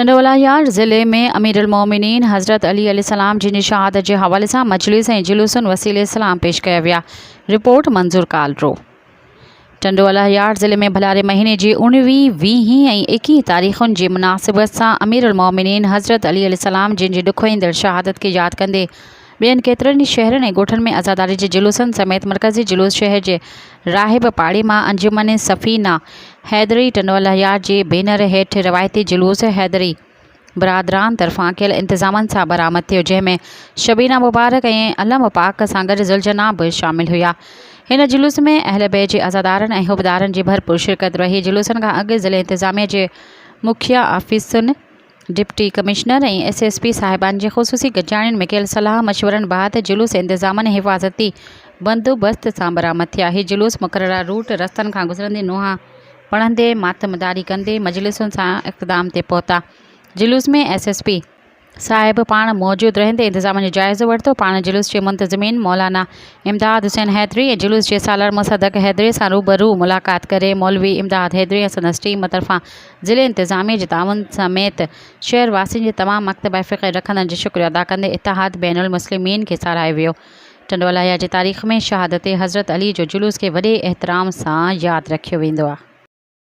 ٽنڊوالهيار ضلعي ۾ امير المومنين حضرت علي عليه السلام جن جي شهادت جي حوالي سان مجلس ۽ جلوسن وسيلي سلام پيش ڪيا ويا، رپورٽ منظور ڪالرو. ٽنڊوالهيار ضلعي ۾ ڀلاري مهيني جي اڻويهين، ويهين ۽ ايڪيهين تاريخن جي مناسبت سان امير المومنين حضرت علي عليه السلام جن جي ڏکوئيندڙ شهادت کي ياد ڪندي ٻين ڪيترن ئي شهرن ۽ ڳوٺن ۾ عزاداري جي جلوسن سميت مرڪزي جلوس شهر جي راهب پاڙي مان انجمن سفينه حيدري ٽنڊوالهيار جي بينر هيٺ روايتي جلوس حيدري برادران طرفان ڪيل انتظامن سان برآمد ٿيو جنهن ۾ شبينا مبارڪ ۽ علم پاڪ سان گڏ ذوالجناح به شامل هيا هن جلوس ۾ اهل بيت جي عزادارن ۽ حبدارن جي ڀرپور شرڪت رهي جلوسن کان اڳ ضلعي انتظاميه جي مکيه آفيسن deputy commissioner ۽ S S P صاحبان جي خصوصي گڏجاڻين ۾ ڪيل صلاح مشورن بعد جلوس انتظامن ۽ حفاظتي بندوبست سان برآمد ٿيا. هي جلوس مقرره روٽ رستن کان گذرندي نوحا پڙهندي ماتمداري ڪندي مجلسن سان اختتام تي پهتا. جلوس ۾ ايس ايس پي صاحب پاڻ موجود رهندي انتظامن جو جائزو ورتو. پاڻ جلوس جي منتظمين مولانا امداد حسين حيدري ۽ جلوس جي سالار مصدق حيدري سان روبرو ملاقات ڪري مولوي امداد حيدري ۽ سندس ٽيم طرفان ضلعي انتظاميه جي تعاون سميت شهر واسين جي تمام مڪتبه فڪر رکندڙن جو شڪريو ادا ڪندي اتحاد بين المسلمين کي ساراهيو ويو. ٽنڊوالهيار جي تاريخ ۾ شهادت حضرت علي جو جلوس کي وڏي احترام سان ياد رکيو ويندو آهي.